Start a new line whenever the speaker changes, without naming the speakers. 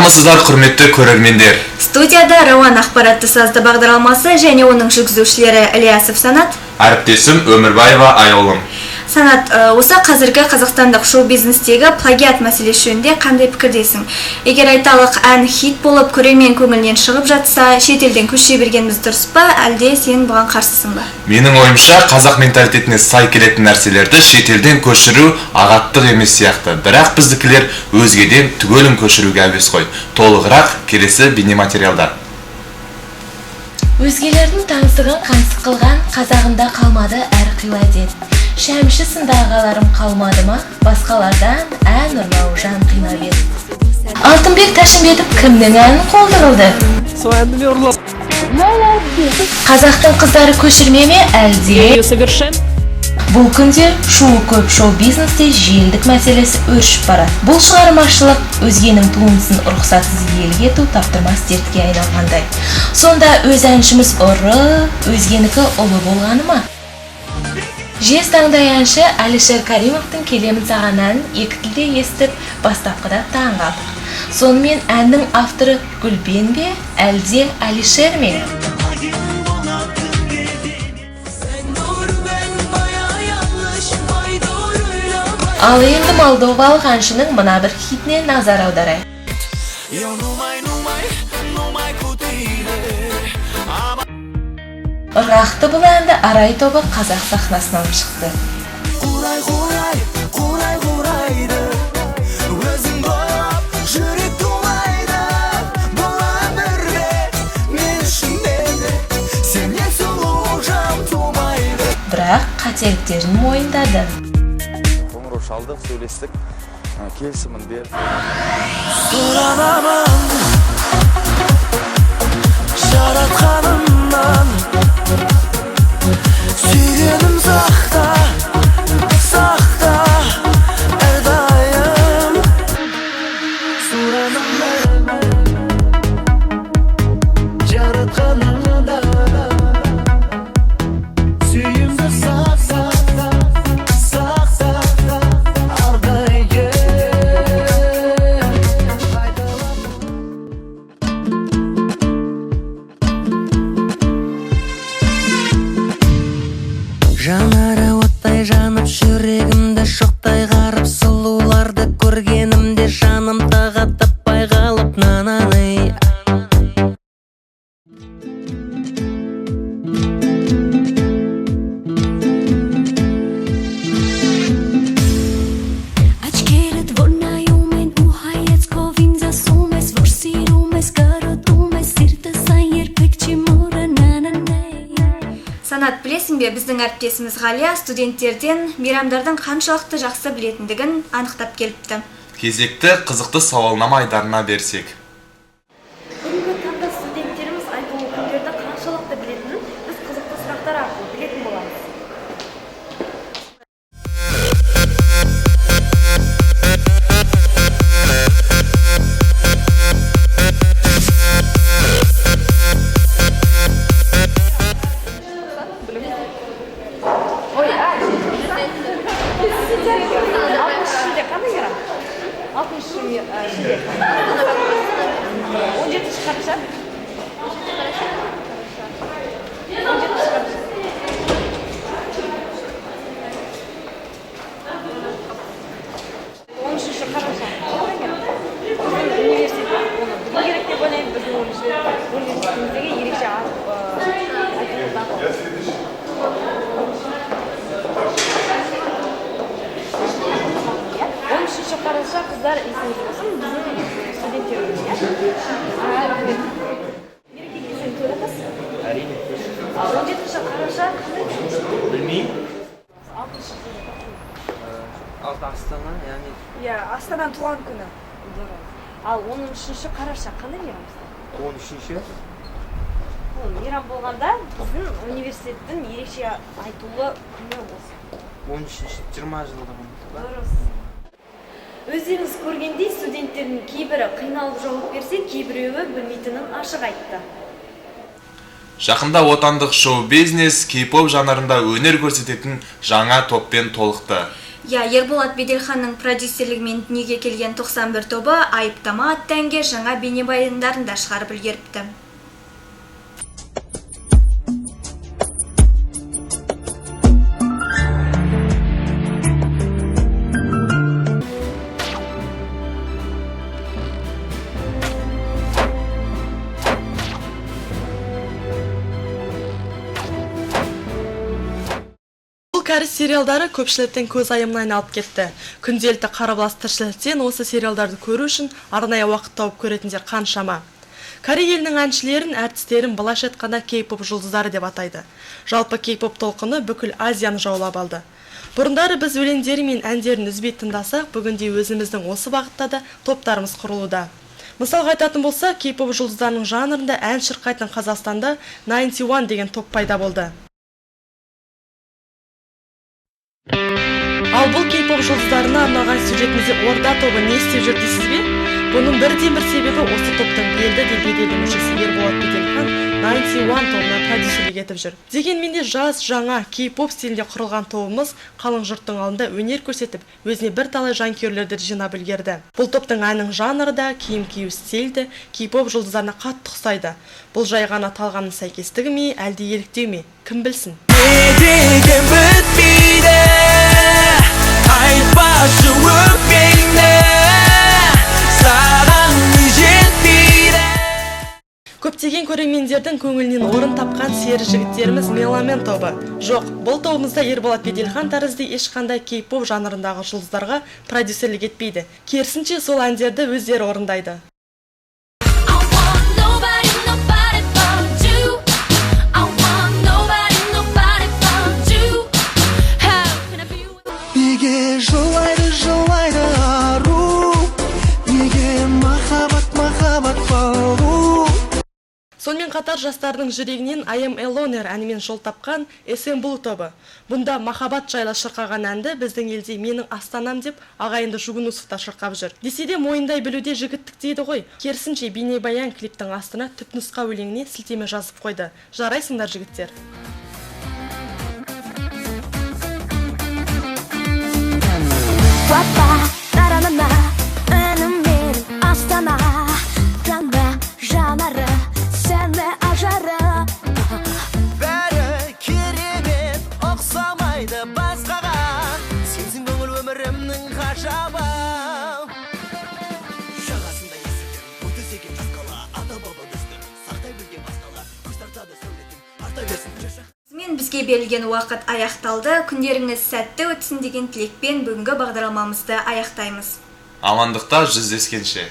Армысыздар, құрметті көрермендер.
Студияда Рауан ақпаратты сазды бағдарламасы және оның жүргізушілері Ілиясов Санат,
Әріптесім Өмірбаева Аяулым.
Санат, осы қазіргі қазақстандық шоу-бизнестегі плагиат мәселесі жөнінде қандай пікірдесің? Егер айталық ән хит болып көрермен көңілінен шығып жатса, шетелден көше бергеніміз дұрыс па, әлде сен бұған қарсысың ба?
Менің ойымша, қазақ менталитетіне сай келетін нәрселерді шетелден көшіру ағаттық емес сияқты. Бірақ біздікілер өзгеден түгелін көшіруге әуес қой. Толығырақ келесі бейнематериалда.
Өзгелердің таңсығын қаңсық қылған қазағында қалмады әр қилы әдет. Шәмші сынды ағаларым қалмады ма, басқалардан ән ұрлау жан қинап еді. Алтынбек Тәшімбетов кімнің әнін қолды қылды? Қазақтың қыздары көшірме ме әлде? Бұл күнде шуы көп шоу-бизнесте желдік мәселесі өршіп барады. Бұл шығармашылық өзгенің туындысын рұқсатсыз иелік ету таптырмас дертке айналғандай. Сонда өз әншіміз ұры, өзгенікі ұлы болғаны ма? Жез таңдай әнші Әлішер Каримовтың «Келемін саған» әнін екі тілде естіп, бастапқыда таң қалдық. Сонымен әннің авторы Гүлбен бе, әлде Әлішер ме? Ал енді молдовалық әншінің мына бір хитіне назар аударайық. Ырғақты бұл әнді Арай тобы қазақ сахнасына алып шықты.
Қурай, қурай, қурай, қурайды. Өзіңді ойлап жүрек тулайды. Бұл өмірде мен үшін де сенен сұлу жан тумайды.
Бірақ қателіктерін мойындады.
Қоңырау шалдық, сөйлестік, келісімін берді.
Сұранамын жаратқанымнан, сүйгенім сақта, сақта әрдайым. Сұранамын жаратқанымнан, сүйімді сақта, сақта әрдайым. Жанары оттай жанып, жүрегімді шоқтай қарып, сұлуларды көргенімде жаным тағат таппай қалып, нананы.
Աչքերդ որ նայում են ու հայացքով ինձ ասում ես, որ սիրում ես, կարոտում ես, սիրտս այն երբեք չի մոռանա,
Санат, білесің бе, біздің әріптесіміз Ғалия студенттерден мейрамдардың қаншалықты жақсы білетіндігін анықтап келіпті.
Кезекті қызықты сауалнама айдарына берсек.
Бүгінгі таңда студенттеріміз айтулы күндерді қаншалықты білетінін біз қызықты сұрақтар арқылы білетін боламыз. Алтыншы шілде қандай мейрам? Алтыншы шілде. 17 қараша. 17 қараша. 13 қараша. Қандай мейрам? Біздің университет оны білу керек деп ойлаймын. Біздің университетіміздегі ерекше айтулы дата. 13 қараша, қыздар, есіңізде болсын, біздің студенттеріміз, иә? Рахмет. Мереке келсең тойлатасыз?
Әрине.
17 қараша қандай?
Білмеймін.
Алтыншы шілде.
Алты Астана, яғни
Иә, Астананың туған күні.
Дұрыс. Ал 13 қараша қандай мейрам?
13-ші.
Ол мейрам болғанда біздің университеттің ерекше айтулы күні осы.
13-ші, 20 жылдығы ба?
Дұрыс. Өздеріңіз көргендей, студенттердің кейбірі қиналып жауап берсе, кейбіреуі білмейтінін ашық айтты.
Жақында отандық шоу-бизнес кей-поп жанрында өнер көрсететін жаңа топпен толықты.
Иә, Ерболат Беделханның продюсерлігімен дүниеге келген 91 тобы «Айыптама» атты әнге жаңа бейнебаяндарын да шығарып үлгеріпті.
Бұл кәріс сериалдары көпшіліктің көзайымына айналып кетті. Күнделікті қарбалас тіршіліктен осы сериалдарды көру үшін арнайы уақыт тауып көретіндер қаншама. Корей елінің әншілерін, әртістерін былайша айтқанда кей-поп жұлдыздары деп атайды. Жалпы кей-поп толқыны бүкіл Азияны жаулап алды. Бұрындары біз өлеңдері мен әндерін үзбей тыңдасақ, бүгінде өзіміздің осы бағытта да топтарымыз құрылуда. Мысалға айтатын болса, кей-поп жұлдыздарының жанрында ән шырқайтын Қазақстанда 91 деген топ пайда болды. Ал бұл кей-поп жұлдыздарына арналған сюжетімізде Орда тобы не істеп жүр дейсіз бе? Бұның бірден бір себебі осы топтың белді де беделді мүшесі Ерболат Беделхан 91 тобына продюсерлік етіп жүр. Дегенмен де жас, жаңа кей-поп стилінде құрылған тобымыз қалың жұрттың алдында өнер көрсетіп, өзіне бірталай жанкүйерлерді жинап үлгерді. Бұл топтың әнінің жанры да, киім кию стилі де кей-поп жұлдыздарына қатты ұқсайды. Бұл жай ғана талғамның сәйкестігі ме, әлде еліктеу ме, кім білсін?
Не деген бітпейді, айтпашы өкпеңді, саған не жетпейді.
Көптеген көрермендердің көңілінен орын тапқан сері жігіттеріміз Меломен тобы. Жоқ, бұл тобымызда Ерболат Беделхан тәрізді ешқандай кей-поп жанрындағы жұлдыздарға продюсерлік етпейді. Керісінше сол әндерді өздері орындайды.
I want nobody, nobody but you. I want nobody, nobody but you. How can I be with
Неге жылайды, жылайды ару, неге махаббат, махаббат балу.
Сонымен қатар жастардың жүрегінен I am a loner әнімен жол тапқан SM Blue тобы. Бұнда махаббат жайлы шырқаған әнді біздің елде менің астанам деп ағайынды Жүгінісов та шырқап жүр. Десе де мойындай білуде жігіттік дейді ғой. Керісінше бейнебаян клиптің астына түпнұсқа өлеңіне сілтеме жазып қойды. Жарайсыңдар, жігіттер.
Папа, таранана, інім менің Астана, Таңда жанары, сәні ажары.
Бәрі керемет, ұқсамайды басқаға, сенсің көңіл өмірімнің ғажабы. Жағасында есілдің, бой төсеген жас қала, ата баба дәстүрін сақтай білген басқалар, көз тартады сәулетің, арта берсін жаша.
Осымен бізге берілген уақыт аяқталды. Күндеріңіз сәтті өтсін деген тілекпен бүгінгі бағдарламамызды аяқтаймыз.
Амандықта жүздескенше.